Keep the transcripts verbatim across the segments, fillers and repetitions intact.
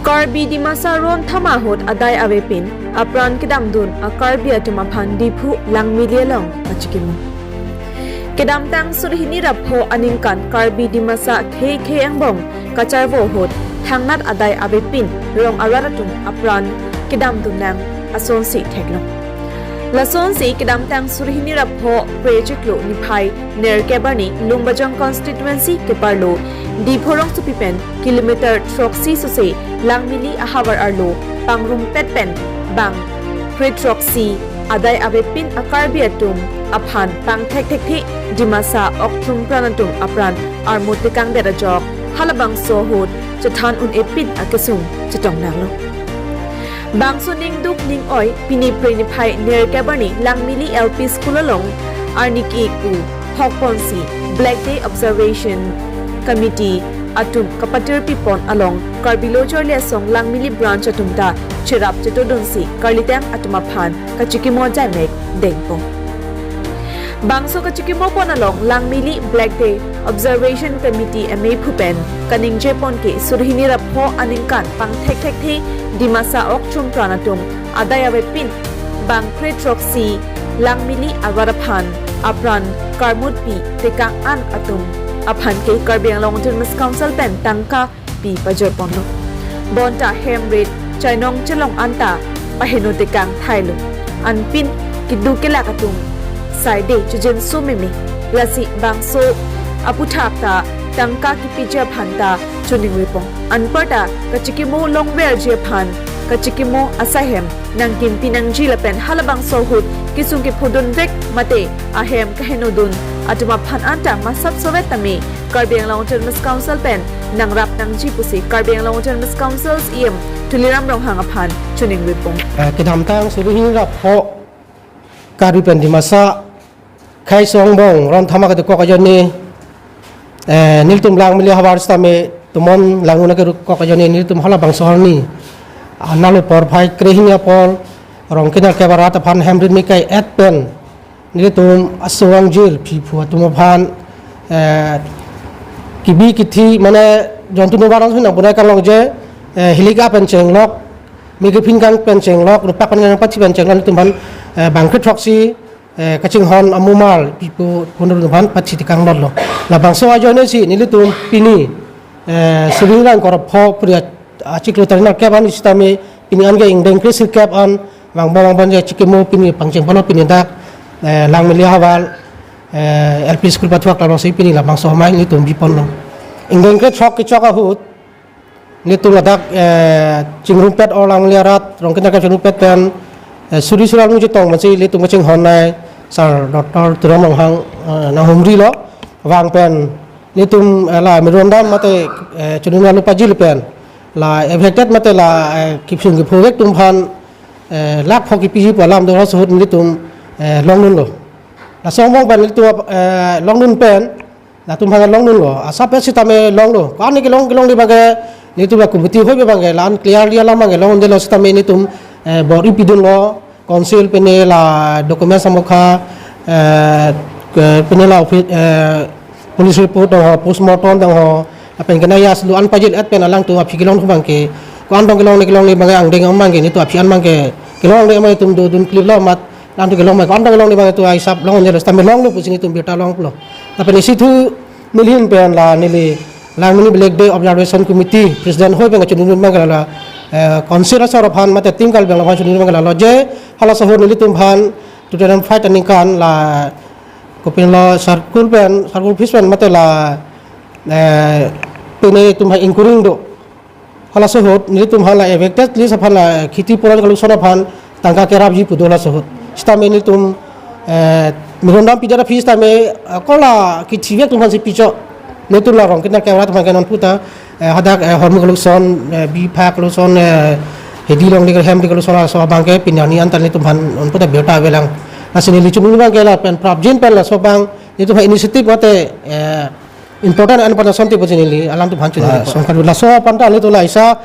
Karbi Dimasa Ronthama ahut adai avepin apran kedamdun a Karbi atum aphan Diphu Langmili along kachikimo. Kedamtang suri hini ra pho aningkan Karbi Dimasa khei khei angbong kacharvo ahut thangnat adai avepin rong arat atum apran kedamdun nang asonsi theklong. Lasonsi kedamtang suri hini ra pho Phre chiklo niphai nerkep arni Lumbajong constituency keparlo Diphu rongsopi pen kilometer throksi sose Langmili ahavar arlo pangrumpet pen bang phre throksi adai avepin a Karbi atum aphan pangthek thekthe Dimasa oktrumpran atum apran armut tekangdet ajok halabangso ahut chethan un-epin akesung chetong nanglo. Bangso ningduk ning-oi pini Phre niphai nerkep arni Langmili L P School along arni ke-ik pu phokponsi Black Day Observation Committee atum kapatirpipon along Karbi Lo Charli Asong Langmili branch atum ta cherap chetodunsi karlitang atum aphan kachikimo jaimek dengpo. Bangso kachikimopon along Langmili Black Day Observation Committee amephu pen kaningjepon ke suri hini ra pho aningkan pangthek thekthe Dimasa oktrumpran atum adai avepin bang phre throksi Langmili arat aphan apran karmutpi tekang an atum aphan ke Karbi Anglong Autonomous Council pen tangka pi pajorponlo. Bonta hem rit chainong chelong anta paheno tekang thailo. Anpin keduk kelak atum saide chujinso meme. Lasi bangso aputhak ta tangka kipiji aphan ta choningri pon. Anparta kachikimo longverji aphan kachikimo asai hem nangkimpi nangji lapen halabangso ahut kesung kephodunvek mate ahem kahenodun atum aphan anta masap sovet tame Karbi Anglong Autonomous Council pen nangrap nangji pusi Karbi Anglong Autonomous Council E M Tuliram Ronghang aphan choningri pon. Eh, kedamtang suri hini ra pho Karbi pen Dimasa khei song angbong Ronthama kedokok ajoine, eh, nelitum Langmili ahavar sitame Tumon Langno kedokok ajoine nelitum halabangso arni, ah, nalo porphai krehini apor rong kinar kebarat aphan hem rit me kai-et pen nelitum asong jil phiphu atum aphan, eh, kibi kithi mane jontu nobar ang sunang punai kanglongje, eh, hilika pen chenglok, migiphin kang pen chenglok, rupak pen kang pachi pen chenglok nelitum aphan, eh, bang phre throksi, eh, kachinghon amumar pipo punur atum aphan pachi tekang lotlo. Labangso ajoine si nelitum pini, eh, suri hini ra ingkoi ra pho Phre achiklo tari nerkep arni sitame pini an ke ingdeng kre sirkep an vangbom vangbom je chikimo pini pangcheng ponlo pini dak, eh, Langmili ahavar, eh, L P School pathuak lalo si pini labangso amei nelitum biponlo. Ingdeng kre throk kechok ahut nelitum ladak, eh, chingrumpet or Langmili arat rong kinar kechingrumpet pen, eh, suri suri along chetong masi nelitum kachinghon nei Sir Doctor Tuliram Ronghang, eh, nanghumrilo. Vang pen nelitum, eh, la memorandum mate, eh, choningri lo pajil pen la affected mate la, eh, kipsung kiphovek atum aphan, eh, lakh pho kipiji pu alam do, laso ahut nelitum, eh, longdunlo. Laso angbong pen nelitum, eh, longdun pen latum aphan longdunlo. Asap sitame longlo. Ko-an kelong kelongle abang ke nelitum la committee hoi abang ke la-an clearly alam abang ke longdunlo sitame nelitum, eh, bor-i pidunlo. Council pine la documents amokha, eh, ke-, pine la office, eh, police report dong ho, postmortem dong ho, lapen kena yas lu an pajil-et pen alangtum aphi kelong abang ke, ko-an dong kelongle kelongle abang ke angdeng abang ke nelitum aphi an abang ke kelongle abang ke nelitum dodun kliplo amat, alangtum kelong abang ko-an dong kelongle abang ke nelitum ahisap longdunlo sitame longlo pusi nelitum birta longlo. Lapen isi thu neli ahin pen la neli Langmili Black Day Observation Committee President hoi pen kachoningri abang ke lalo, eh, Council asor aphan mate team Karbi Anglong aphan choningri abang ke lalo je halaso ahut nelitum aphan two thousand five aningkan la kopilo circle pen, circle office pen mate la, eh, pine itum aphan inquiry do. Halaso ahut nelitum aphan la affected list aphan la khiti puran collection aphan tangka kerapji pu do halaso ahut. Sitame nelitum, eh, memorandum pidar aphi sitame, eh, ko la kithivek atum aphansi pichot. Nelitum la rong kinar kebarat aphan ke non puta, eh, hadak, eh, hormu collection, eh, bipha collection, eh, hedi longle hem di collection laso abang ke pini arni anta nelitum aphan non puta birta avelang. Lasi neli choningri abang ke lapen prapjin pen laso abang nelitum aphan initiative mate, eh, important an pada sonti pusi neli alangtum aphan choningri. Ah, songkar laso aphan ta nelitum la isa,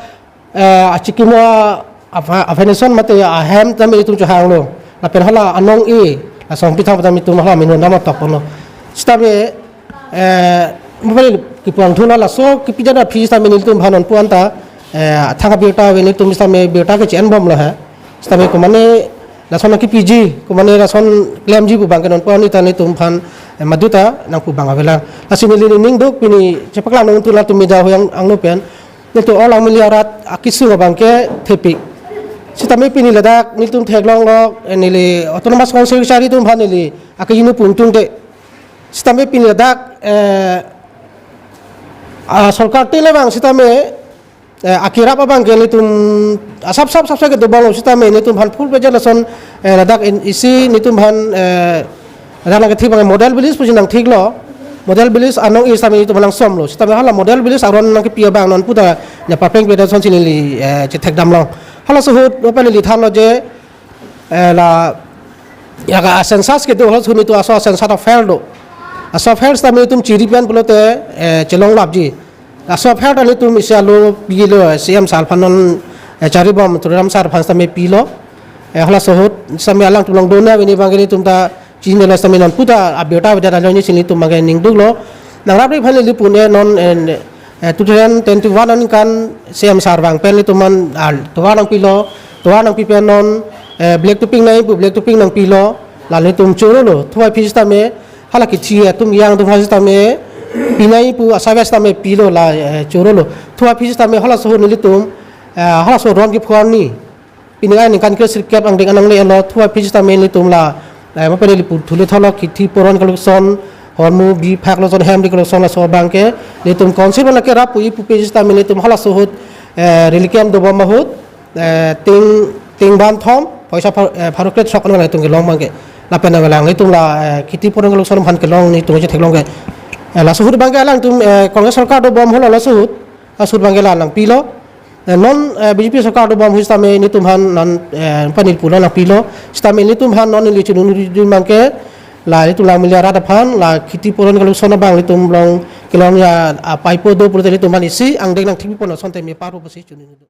eh, achikimo a, a, a foundation mate ahem tame itum chohanglo. Lapen hala anong e, asong pithang tame itum hala memorandum tokponlo. Sitame, eh, mobile kipuang thuna laso kipidar aphi sitame nelitum aphan non pu anta, Eh, thang abirta ave nelitum sitame birta ke che-enbomlo he. Sitame komane lason nangkepiji, komane lason klemji pu abangke non pu arni ta nelitum aphan, eh, maduta nangpu abang avelang. Lasi neli ning duk pini chepaklang nangthu latum media ahoi angno pen. Nelitum Alang Mili arat akesung abangke thepik. Sitame pini ladak nelitum theklonglo, eh, neli Autonomous Council Secretary atum aphan neli akejinu pungtung te. Sitame pini ladak, eh, ah, sorkar te labang sitame, eh, akerap abangke nelitum asap sap sap sap ke dobomlo sitame nelitum aphan full budget lason, eh, ladak in isi nelitum aphan, eh, ladak nangkethik abang model village pusi nangthiklo. Model village anong isi sitame nelitum aphan nangsomlo. Sitame hala model village aron nangkepi abang non puta ne papreng peda son si neli, eh, chethekdamlong. Halaso ahut open neli thanlo je, eh, la, ya ka census kedo halaso ahut nelitum aso census affair do. Aso affair sitame nelitum chiri pen pulote, eh, chelonglapji. Aso affair ta nelitum isi alo pilo, C M sir aphan non, eh, charibom Tuliram sir aphan sitame pilo. Eh, halaso ahut sitame alangtum along dona bini abangke nelitum ta chinilo sitame non puta abirta avedet alo ni si nelitum abangke ning duklo. Nangrapri aphan neli pune non, eh, eh, two thousand twenty-one aningkan C M sir vang pen nelitum aphan, ah, tovar nangpilo, tovar nangpi pen non, eh, black topping nangji pu black topping nangpilo, la nelitum chorolo, thu aphi sitame, hala kithi atum yang atum aphan sitame, pinangji pu asap sitame pilo la, eh, chorolo, thu aphi sitame halaso ahut nelitum, eh, halaso ron kepho arni. Pini aningkan kre sirkep angdeng anang le lo thu aphi sitame nelitum la, eh, mapele lipu thule thalo kithi poron collection, hormu bi phak loson hem di collection laso abangke, nelitum council abang kerap pu ipu aphi sitame nelitum halaso ahut, eh, relikem dobom ahut, eh, ting, ting ban thom, poisa phar-, eh, pharo kre sok anang nelitum kelong abangke. Lapen avelang nelitum la, eh, kithi poron collection aphan kelong nelitum chetheklong ke. Eh, laso ahut abangke alangtum, eh, Congress sorkar dobom holo laso ahut, laso ahut abangke la nangpilo. Eh, non, eh, B J P sorkar dobom ahut sitame nelitum aphan non, eh, panit pulo nangpilo. Sitame nelitum aphan non neli chiningri abangke la nelitum Alang Mili arat aphan la kithi poron collection abang nelitum along kelong ya, ah, paipo do pulote nelitum aphan isi angdeng nangthik pon asonte me paro pusi chiningri.